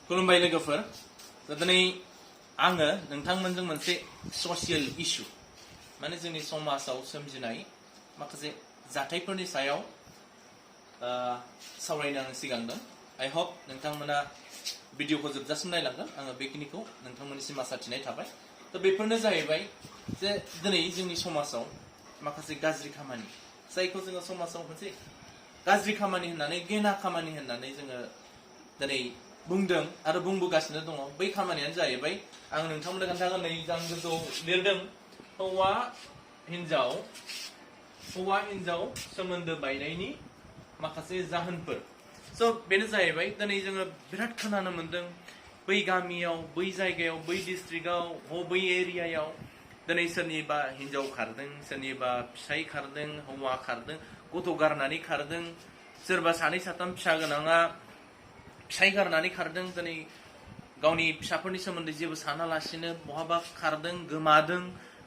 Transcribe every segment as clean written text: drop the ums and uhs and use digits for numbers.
खुलुमबाय लोगोफोर दिनै आङो नोंथांमोनजों मोनसे ससियेल इशु माने जोंनि समाजाव सोमजिनाय माखासे जाथायफोरनि सायाव सावरायनो आं सिगांदों आइ होप नोंथांमोना भिडिअखौ जोबजासिम नायलांगोन आङो बेखिनिखौ नोंथांमोननिसिम आसा थिनाय थाबाय बेफोरनो जाहैबाय जे दिनै जोंनि समाजाव माखासे गाज्रि खामानि जायखौ जोङो समाजाव मोनसे गाज्रि खामानि होननानै गेना खामानि होननानै जोङो दिनै बुंदों आरो बुंबोगासिनो दङ बै खामानियानो जाहैबाय आं नोंथांमोननो खोन्थागोन नै आं गोजौआव लिरदों हौवा हिनजाव सोमोन्दो बायनायनि माखासे जाहोनफोर स' बेनो जाहैबाय दिनै जोङो बिराद खोनानो मोनदों बै गामियाव बै जायगायाव बै डिस्ट्रिक्टआव बै एरियायाव दिनै सोरनिबा हिनजाव खारदों सोरनिबा फिसाय खारदों हौवा खारदों गथ' गारनानै खारदों सोरबा सानै साथाम फिसा गोनाङा फिसाय गारनानै खारदों दिनै गावनि फिसाफोरनि सोमोन्दै जेबो सानालासिनो बहाबा खारदों गोमादों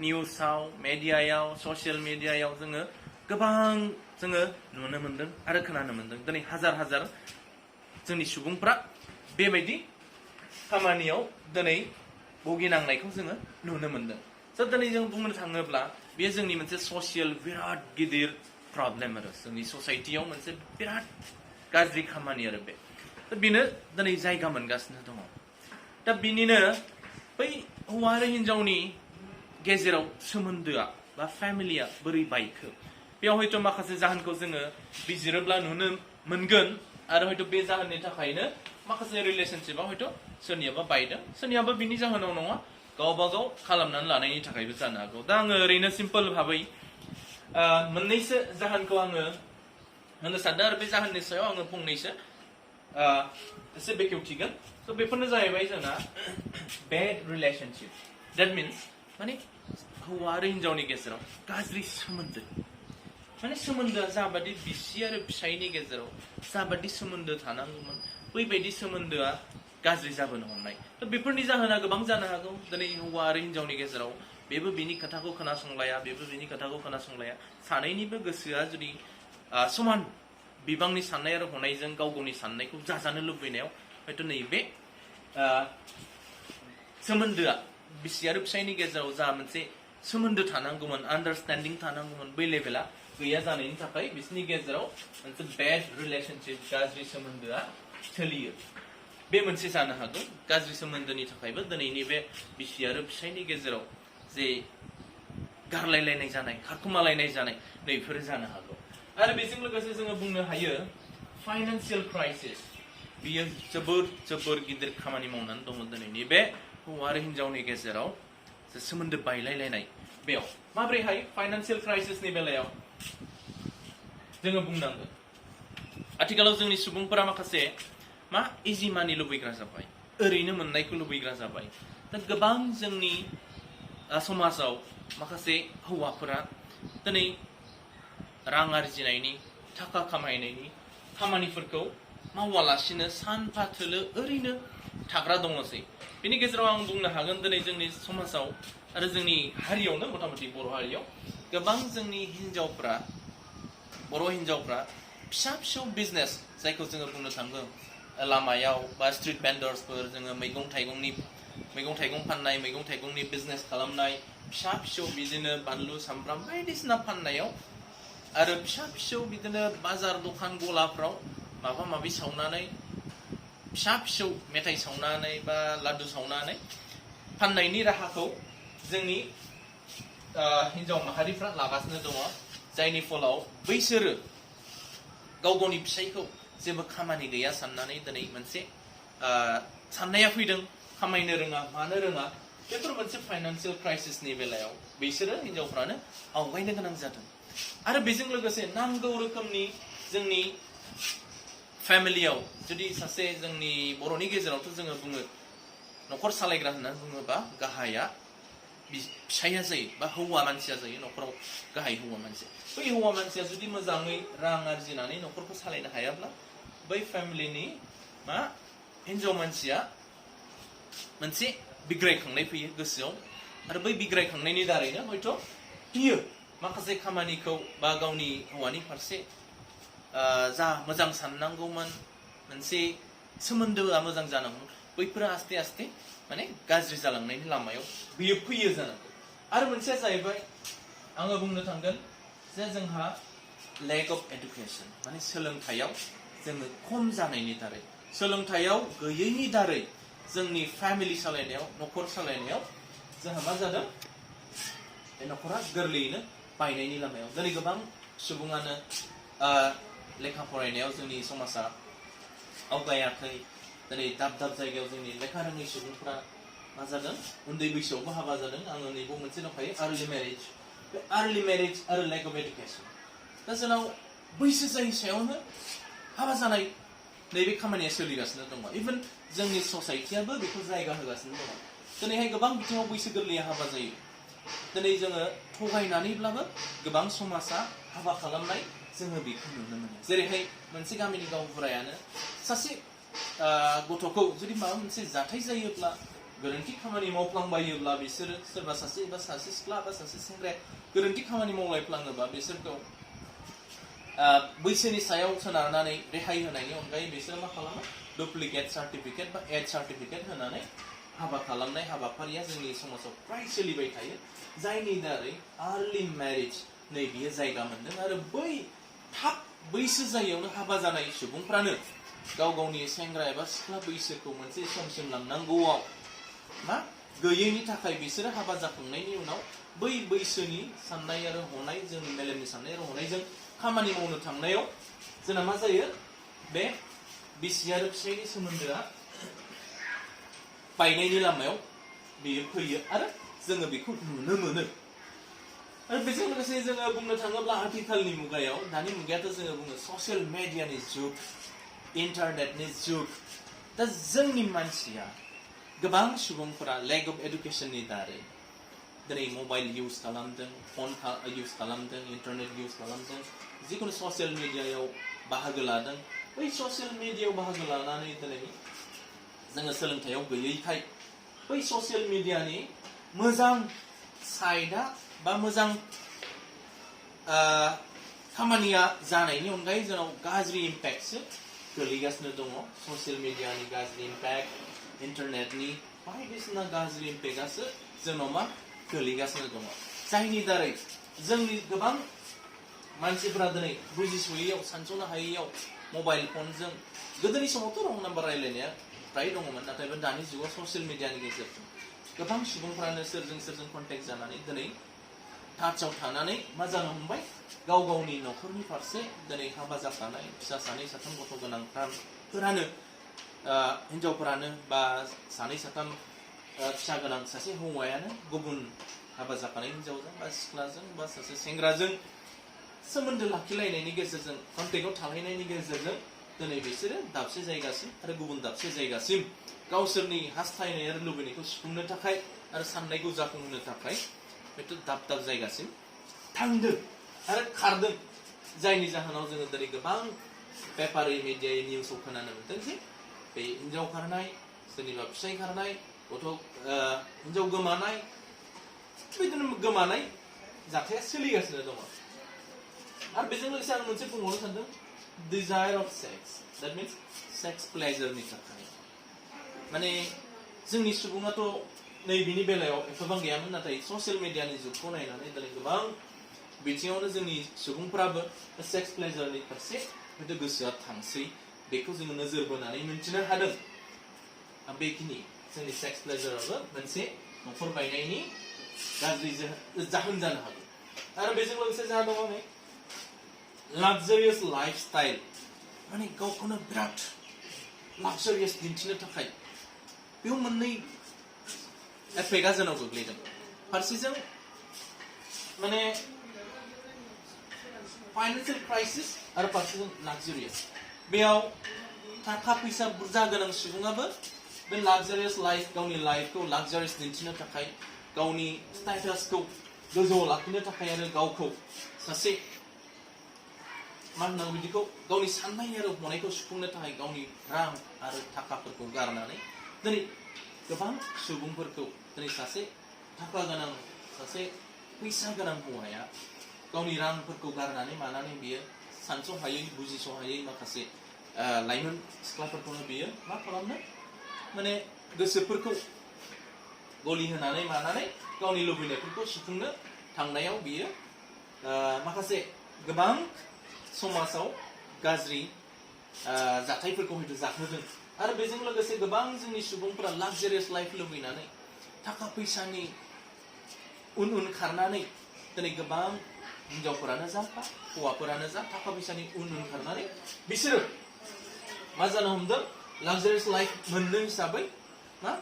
निउसाव मेडियायाव ससियेल मेडियायाव जोङो गोबां जोङो नुनो मोनदों आरो खोनानो मोनदों दिनै हाजार हाजार जोंनि सुबुंफ्रा बेबायदि खामानियाव दिनै भुगिनांनायखौ जोङो नुनो मोनदों स' दिनै जों बुंनो थाङोब्ला बेयो जोंनि मोनसे ससियेल बिराद गिदिर प्रब्लेम आरो जोंनि ससाइटियाव मोनसे बिराद गाज्रि खामानि आरो बेनो दिनै जायगा मोनगासिनो दङ दा बिनिनो बै हौवा आरो हिनजावनि गेजेराव सोमोन्दोआ बा फेमिलिया बोरै बायखो बेयाव हयथ' माखासे जाहोनखौ जोङो बिजिरोब्ला नुनो मोनगोन आरो हयथ' बे जाहोननि थाखायनो माखासे रिलेशनशिपआ हयथ' सोरनियाबा बायदों सोरनियाबा बिनि जाहोनाव नङा गावबा गाव खालामनानै लानायनि थाखायबो जानो हागौ दा आङो ओरैनो सिम्पल भाबै मोननैसो जाहोनखौ आङो होनो सानदों आरो बे जाहोननि सायाव आङो फंनैसो एसे बेखेवथिगोन स' बेफोरनो जाहैबाय जोंना बेड रिलेशनशिप देट मिन्स माने हौवा आरो हिनजावनि गेजेराव गाज्रि सोमोन्दो माने सोमोन्दोआ जाबादि बिसि आरो फिसायनि गेजेराव जाबादि सोमोन्दो थानांगौमोन बैबायदि सोमोन्दोआ गाज्रि जाबोनो हमनाय थ' बेफोरनि जाहोना गोबां जानो हागौ दिनै हौवा आरो हिनजावनि गेजेराव बेबो बिनि खोथाखौ खोनासंलाया बेबो बिनि खोथाखौ खोनासंलाया सानैनिबो गोसोआ जुदि समान बिबांनि साननाय आरो हनायजों गाव गावनि साननायखौ जाजानो लुबैनायाव हयथ' नैबे सोमोन्दोआ बिसि आरो फिसायनि गेजेराव जा मोनसे सोमोन्दो थानांगौमोन आन्डारस्टेन्डिं थानांगौमोन बै लेभेला गैया जानायनि थाखाय बिसोरनि गेजेराव मोनसे बेड रिलेशनशिप गाज्रि सोमोन्दोआ सोलियो बे मोनसे जानो हागौ गाज्रि सोमोन्दोनि थाखायबो दिनैनि बे बिसि आरो फिसायनि गेजेराव जे गारलायलायनाय जानाय खारखुमालायनाय जानाय नैफोरो जानो हागौ आरो बेजों लोगोसे जोङो बुंनो हायो फाइनान्सियेल क्राइसिस बियो जोबोर गिदिर खामानि मावनानै दङ दिनैनि बे हौवा आरो हिनजावनि गेजेराव जे सोमोन्दो बायलायलायनाय बेयाव माब्रैहाय फाइनान्सियेल क्राइसिसनि बेलायाव जोङो बुंनांगोन आथिखालाव जोंनि सुबुंफोरा माखासे इजि मानि लुबैग्रा जाबाय ओरैनो मोननायखौ लुबैग्रा जाबाय दा गोबां जोंनि समाजाव माखासे हौवाफोरा दिनै रां आरजिनायनि थाखा खामायनायनि खामानिफोरखौ मावालासिनो सानफा थोलो ओरैनो थाग्रा दङसै बेनि गेजेराव आं बुंनो हागोन दिनै जोंनि समाजाव आरो जोंनि हारियावनो मथा-मथि बर' हारियाव गोबां जोंनि बर' हिनजावफ्रा फिसा फिसौ बिजनेस जायखौ जोङो बुंनो थाङो लामायाव बा स्ट्रिट भेन्डर्सफोर जोङो मैगं थाइगं फाननाय मैगं थाइगंनि बिजनेस खालामनाय फिसा फिसौ बिदिनो बानलु सामब्राम बायदिसिना फाननायाव आरो फिसा फिसौ बिदिनो बाजार दखान गलाफ्राव माबा माबि सावनानै फिसा फिसौ मेथाइ सावनानै बा लादु सावनानै फाननायनि राहाखौ जोंनि हिनजाव माहारिफ्रा लागासिनो दङ जायनि फलाव बैसोरो गाव गावनि फिसायखौ जेबो खामानि गैया साननानै दिनै मोनसे साननाया फैदों खामायनो रोङा मानो रोङा बेफोर मोनसे फाइनान्सियेल क्राइसिसनि बेलायाव बिसोरो हिनजावफ्रानो आवगायनो गोनां जादों आरो बेजों लोगोसे नांगौ रोखोमनि जोंनि फेमिलियाव जुदि सासे जोंनि बर'नि गेजेरावथ' जोङो बुङो न'खर सालायग्रा होननानै बुङोबा गाहाया फिसाया जायो बा हौवा मानसिया जायो न'खराव गाहाय हौवा मानसि बै हौवा मानसिया जुदि मोजाङै रां आरजिनानै न'खरखौ सालायनो हायाब्ला बै फेमिलिनि हिनजाव मानसिया मोनसे बिग्रायखांनाय फैयो गोसोआव आरो बै बिग्रायखांनायनि दारैनो हयथ' बियो माखासे खामानिखौ बा गावनि हौवानि फारसे जा मोजां साननांगौमोन मोनसे सोमोन्दोआ मोजां जानांगौ बैफोरा आस्ते आस्ते माने गाज्रि जालांनायनि लामायाव बियो फैयो जानांगौ। आरो मोनसेया जाहैबाय आङो बुंनो थांगोन जे जोंहा लेक अफ एडुकेसन माने सोलोंथाइयाव जोङो खम जानायनि दारै सोलोंथाइयाव गैयैनि दारै जोंनि फेमिलि सालायनायाव न'खर सालायनायाव जोंहा मा जादों बे न'खरा गोरलैयैनो बायनायनि लामायाव दिनै गोबां सुबुङानो लेखा फरायनायाव जोंनि समाजा आवगायाखै दिनै दाब दाब जायगायाव जोंनि लेखा रोङै सुबुंफोरा मा जादों उन्दै बैसोआवबो हाबा जादों आङो नैबो मोनसे दंखायो आर्लि मेरिज बे आर्लि मेरिज आरो लेक अफ एडुकेसन दा जोंनाव बैसो जायि सायावनो हाबा जानाय नैबे खामानिया सोलिगासिनो दङ इभेन जोंनि ससाइटियाबो बेखौ जायगा होगासिनो दङ दिनैहाय गोबां बिथिङाव बैसो गोरलैया हाबा जायो दिनै जोङो थगायनानैब्लाबो गोबां समाजा हाबा खालामनाय जोङो बेखौ नुनो मोनो जेरैहाय मोनसे गामिनि गावबुरायानो सासे गथ'खौ जुदि माबा मोनसे जाथाय जायोब्ला गोरोन्थि खामानि मावफ्लांबायोब्ला बिसोरो सोरबा सासे एबा सासे सिख्ला बा सासे सेंग्राया गोरोन्थि खामानि मावलायफ्लाङोबा बिसोरखौ बैसोनि सायाव सोनारनानै रेहाय होनायनि अनगायै बिसोरो मा खालामो डुप्लिकेट सार्टिफिकेट बा एड सार्टिफिकेट होनानै हाबा खालामनाय हाबाफारिया जोंनि समाजाव फ्राय सोलिबाय थायो जायनि दारै आर्लि मेरिज नै बियो जायगा मोनदों आरो बै थाब बैसो जायैयावनो हाबा जानाय सुबुंफ्रानो गाव गावनि सेंग्रा एबा सिख्ला बैसोखौ मोनसे समसिम लांनांगौआव मा गैयैनि थाखाय बिसोरो हाबा जाखांनायनि उनाव बै बैसोनि साननाय आरो हनाय जोंनि मेलेमनि साननाय आरो हनायजों खामानि मावनो थांनायाव जोंना मा जायो बे बिसि आरो फिसायनि सोमोन्दोआ बायनायनि लामायाव बेयो फैयो आरो जोङो बेखौ नुनो मोनो आरो बेजों लोगोसे जोङो बुंनो थाङोब्ला आथिखालनि मुगायाव दानि मुगायाथ' जोङो बुङो ससियेल मिडियानि जुग इन्टारनेटनि जुग दा जोंनि मानसिया गोबां सुबुंफोरा लेक अफ एडुकेसननि दारै दिनै मबाइल इउज खालामदों फन इउज खालामदों इन्टारनेट इउज खालामदों जिखुनु ससियेल मिडियायाव बाहागो लादों बै ससियेल मिडियायाव बाहागो लानानै दिनै जोङो सोलोंथाइयाव गैयैखाय बै ससियेल मिडियानि मोजां साइडआ बा मोजां खामानिया जानायनि अनगायै जोंनाव गाज्रि इम्पेक्टसो गोलैगासिनो दङ ससियेल मिडियानि गाज्रि इम्पेक्ट इन्टारनेटनि बायदिसिना गाज्रि इम्पेक्टआसो जोंनाव मा गोलैगासिनो दङ जायनि दारै जोंनि गोबां मानसिफोरा दिनै बुजिस'यैयाव सानस'नो हायैयाव मबाइल फनजों गोदोनि समावथ' रं नाम्बार रायलायनाया फ्राय दङमोन नाथाय दानि जुगाव ससियेल मिडियानि गेजेरजों गोबां सुबुंफ्रानो सोरजों कन्टेक्ट जानानै दिनै टाचाव थानानै मा जानो हमबाय गाव गावनि न'खरनि फारसे दिनै हाबा जाखानाय फिसा सानै साथाम गथ' गोनांफोरानो हिनजावफोरानो बा सानै साथाम फिसा गोनां सासे हौवायानो गुबुन हाबा जाखानाय हिनजावजों बा सिख्लाजों बा सासे सेंग्राजों सोमोन्दो लाखिलायनायनि गेजेरजों कन्टेक्टआव थालायनायनि गेजेरजों दिनै बिसोरो दाबसे जायगासिम आरो गुबुन दाबसे जायगासिम गावसोरनि हास्थायनाय आरो लुबैनायखौ सुफुंनो थाखाय आरो साननायखौ जाफुंहोनो थाखाय बेथ' दाब दाब जायगासिम थांदों आरो खारदों जायनि जाहोनाव जोङो दिनै गोबां पेपार मिडिया निउसाव खोनानो मोनदों जे बे हिनजाव खारनाय सोरनिबा फिसाय खारनाय गथ' हिनजाव गोमानाय बेबायदिनो गोमानाय जाथाया सोलिगासिनो दङ आरो बेजों लोगोसे आं मोनसे बुंबावनो सानदों desire of sex that means sex प्लेजारनि थाखाय माने जोंनि सुबुङाथ' नैबेनि बेलायाव एफाबां गैयामोन नाथाय ससियेल मिडियानि जुगखौ नायनानै दिनै गोबां बिथिङावनो जोंनि सुबुंफोराबो सेक्स प्लेजारनि फारसे हयथ' गोसोआ थांसै बेखौ जोङो नोजोर बोनानै मिन्थिनो हादों बेखिनि जोंनि सेक्स प्लेजाराबो मोनसे न'खर बायनायनि गाज्रि जाहोन जानो हागौ आरो बेजों लोगोसे जोंहा दङ नै लाक्जारियास लाइफस्टाइल माने गावखौनो बिराद लाक्जारियास दिन्थिनो थाखाय बेयाव मोननै एफेक्टआ जोंनाव गोग्लैदों फारसेजों माने फाइनान्सियेल क्राइसिस आरो फारसेजों लाक्जारियास बेयाव थाखा फैसा बुरजा गोनां सुबुङाबो बे लाक्जारियास लाइफ गावनि लाइफखौ लाक्जारियास दिन्थिनो थाखाय गावनि स्टेटासखौ गोजौआव लाखिनो थाखाय आरो गावखौ सासे मा होननांगौ बिदिखौ गावनि साननाय आरो हनायखौ सुफुंनो थाखाय गावनि रां आरो थाखाफोरखौ गारनानै दिनै गोबां सुबुंफोरखौ दिनै सासे थाखा गोनां सासे फैसा गोनां हौवाया गावनि रांफोरखौ गारनानै मानानै बियो सानस' हायै बुजिस' हायै माखासे लाइमोन सिख्लाफोरखौनो बियो मा खालामनो माने गोसोफोरखौ गलि होनानै मानानै गावनि लुबैनायफोरखौ सुफुंनो थांनायाव बियो माखासे गोबां समाजाव गाज्रि जाथायफोरखौ हयथ' जाहोदों आरो बेजों लोगोसे गोबां जोंनि सुबुंफोरा लाक्जारियास लाइफ लुबैनानै थाखा फैसानि उन उन खारनानै दिनै गोबां हिनजावफोरानो जा बा हौवाफोरानो जा थाखा फैसानि उन उन खारनानै बिसोरो मा जानो हमदों लाक्जारियास लाइफ मोनदों हिसाबै मा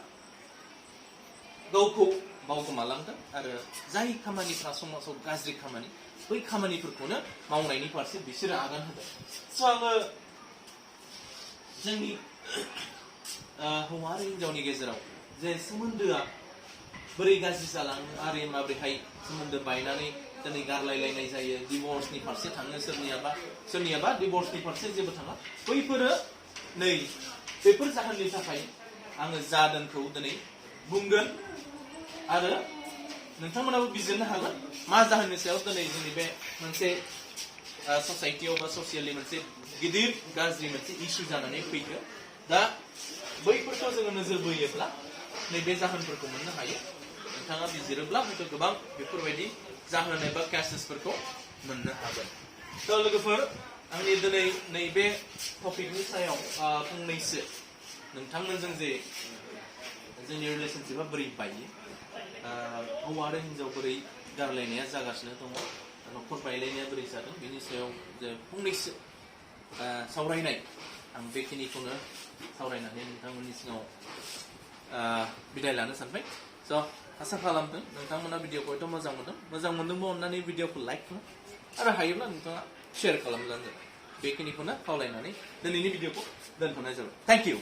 गावखौ बावगोमालांदों आरो जाय खामानिफ्रा समाजाव गाज्रि खामानि बै खामानिफोरखौनो मावनायनि फारसे बिसोरो आगान होदों स' आङो जोंनि हौवा आरो हिनजावनि गेजेराव जे सोमोन्दोआ बोरै गाज्रि जालाङो आरो माबोरैहाय सोमोन्दो बायनानै दिनै गारलायलायनाय जायो डिभर्सनि फारसे थाङो सोरनियाबा डिभर्सनि फारसे जेबो थाङा बैफोरो नै बेफोर जाहोननि थाखाय आङो जादोंखौ दिनै बुंगोन आरो नोंथांमोनाबो बिजिरनो हागोन मा जाहोननि सायाव दिनै जोंनि बे मोनसे ससाइटियाव बा ससियेलि मोनसे गिदिर गाज्रि मोनसे इस्यु जानानै फैखो दा बैफोरखौ जोङो नोजोर बोयोब्ला नैबे जाहोनफोरखौ मोननो हायो नोंथाङा बिजिरोब्ला हयथ' गोबां बेफोरबायदि जाहोन एबा केसेसफोरखौ मोननो हागोन थ' लोगोफोर आंनि दिनै नैबे टपिकनि सायाव फंनैसो नोंथांमोनजों जे जोंनि रिलेशनशिपआ बोरै बायो हौवा आरो हिनजाव बोरै गारलायनाया जागासिनो दङ न'खर बायलायनाया बोरै जादों बेनि सायाव जे फंनैसो सावरायनाय आं बेखिनिखौनो सावरायनानै नोंथांमोननि सिगाङाव बिदाय लानो सानबाय स' आसा खालामदों नोंथांमोना भिडिअखौ हयथ' मोजां मोनदोंबा अननानै भिडिअखौ लाइक खालाम आरो हायोब्ला नोंथाङा शेयार खालामब्लानो जाबाय बेखिनिखौनो खावलायनानै दिनैनि भिडिअखौ दोनथ'नाय जाबाय थेंक इउ